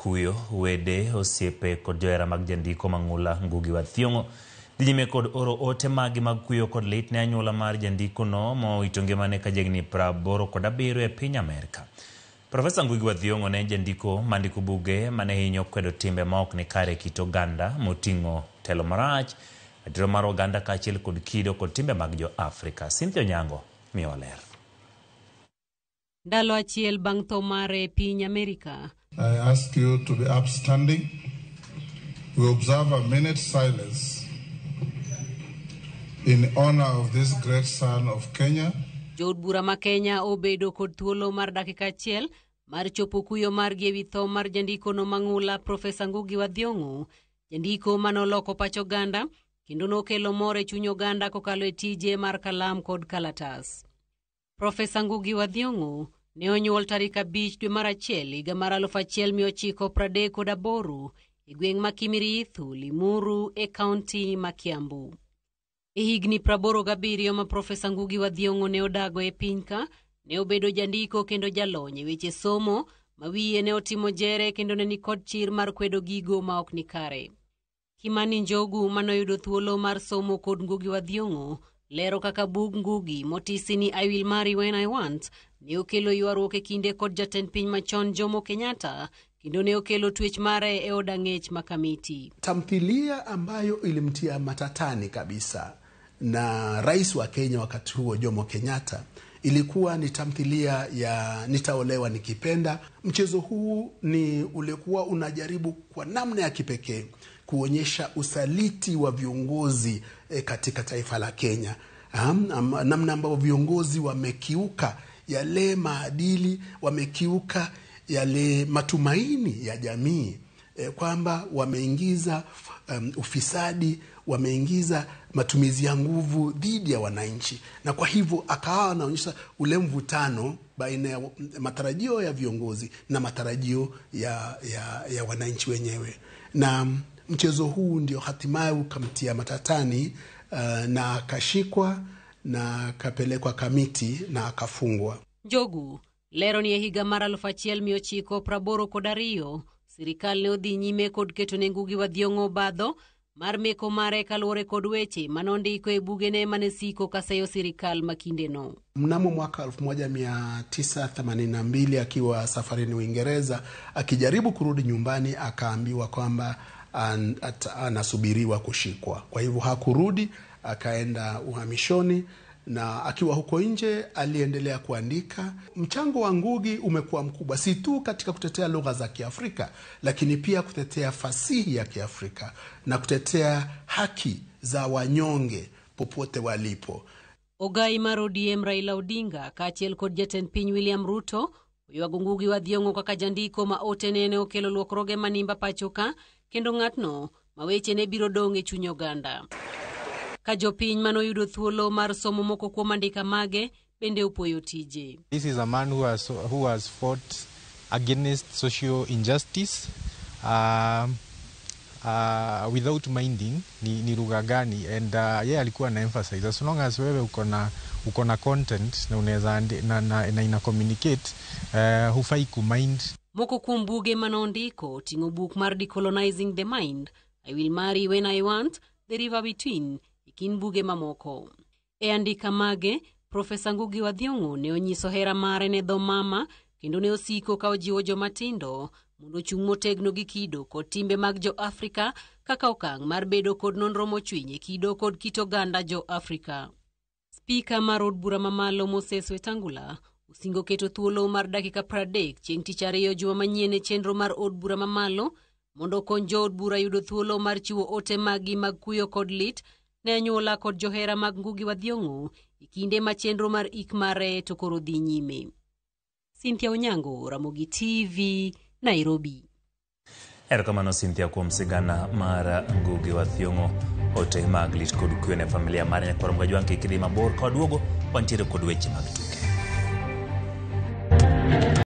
kuyo, wede, osiepe kod johera mag jandiko mang'ula Ngugi wa Thiong'o dhi nyime kod oro ote magi mag kuyo kod lit ne anyuola mar jandikono mowito ngimane ka jahigni 87 e piny Amerka. Profesa Ngugi wa Thiong'o ne en jandiko mandiko buge mane hinyo kwedo timbe ma ok ni kare e kit oganda moting'o telo marach, ratiro mar oganda kaachiel kod kido kod timbe mag jo Afrika. Cynthia Onyango miyowa ler. Ndalo achiel bang' tho mare e piny Amerka. I ask you to be upstanding. We observe a minute's silence in honor of this great son of Kenya. Jood bura ma Kenya obedo kod thuolo mar dakika achiel mar chopo kuyo margi ewi tho mar jandikono mang'ula Profesa Ngugi wa Thiong'o, jandiko manoloko pach oganda kendo nokelo mor e chuny oganda kokalo e tije mar kalam kod kalatas. Profesa Ngugi wa Thiong'o ne onyuol tarik 5 dwe mar 1 higa mar 1938 e gweng' ma Kimirithu, Limuru e kaunti ma Kiambu. E higni 87 ma Profesa Ngugi wa Thiong'o ne odago e piny ka, ne obedo jandiko kendo jalony e weche somo ma wiye ne otimo jere kendo ne nikod chir mar kwedo gigo ma ok ni kare. Kimani Njogu manoyudo thuolo mar somo kod Ngugi wa Thiong'o lero kaka bug Ngugi motisi ni I Will Marry When I Want ne okelo ywaruok e kinde kod jatend piny machon Jomo Kenyatta kendo ne okelo twech mare e od ang'ech ma Kamiti. Tamthilia ambayo ilimtia matatani kabisa na rais wa Kenya wakati huo Jomo Kenyatta ilikuwa ni tamthilia ya Nitaolewa Nikipenda. Mchezo huu ni ulikuwa unajaribu kwa namna ya kipekee kuonyesha usaliti wa viongozi katika taifa la Kenya, namna ambavyo viongozi wamekiuka yale maadili, wamekiuka yale matumaini ya jamii, kwamba wameingiza ufisadi, wameingiza matumizi ya nguvu dhidi ya wananchi, na kwa hivyo akawa anaonyesha ule mvutano baina ya matarajio ya viongozi na matarajio ya wananchi wenyewe. Na mchezo huu ndio hatimaye ukamtia matatani, na akashikwa na akapelekwa Kamiti na akafungwa. Njogu lero ni e higa mar 1982 sirikal ne odhi nyime kod keto ne Ngugi wa Thiong'o obadho mar meko mare kaluwore kod weche manondiko e bugene mane siko kaseyo sirikal ma kindeno. Mnamo mwaka 1982 akiwa safarini Uingereza akijaribu kurudi nyumbani akaambiwa kwamba anasubiriwa kushikwa. Kwa hivyo hakurudi, akaenda uhamishoni, na akiwa huko nje aliendelea kuandika. Mchango wa Ngugi umekuwa mkubwa si tu katika kutetea lugha za Kiafrika, lakini pia kutetea fasihi ya Kiafrika na kutetea haki za wanyonge popote walipo. Ogai mar ODM Raila Odinga kaachiel kod jatend piny William Ruto oywago Ngugi wa Thiong'o kaka jandiko ma ote ne okelo lokruoge manimba pacho ka kendo ng'atno ma weche ne biro dong' e chuny oganda. Ka jopiny manoyudo thuolo mar somo moko kuom andika mage bende opuoyo tije. This is a man who has fought against social injustice without minding ni lugha gani, and yeye alikuwa na emphasize as long as wewe uko na content na unaweza na ina communicate, hufai kumind. Moko kuom buge manondiko oting'o buk mar Decolonizing the Mind, I Will Marry When I Want, The River Between, e kind buge mamoko. E andika mage, Profesa Ngugi wa Thiong'o ne onyiso hera mare ne dho mama kendo ne osiko ka ojiwo joma tindo mondo ochung' motegno gi kido kod timbe mag jo-Afrika kaka okang' mar bedo kod nonro mochwiny e kido kod kit oganda jo-Afrika. Spika mar od bura mamalo Moses Wetangula osingo keto thuolo mar dakika 30 chieng' tich ariyo juma manyien e chenro mar od bura mamalo mondo okony jood bura yudo thuolo mar chiwo ote maggi mag kuyo kod lit ne anyuola kod johera mag Ngugi wa Thiong'o e kinde ma chenro mar ik mare to koro dhi nyime. Cynthia Onyango, Ramogi TV, Nairobi. Erokamano Cynthia kuom sigana mar Ngugi wa Thiong'o. Ote mag lit kod kuyo ne familia mare. Nyakwar Mgajwang' kik idhi mabor ka waduogo wantiere kod weche mag tuke.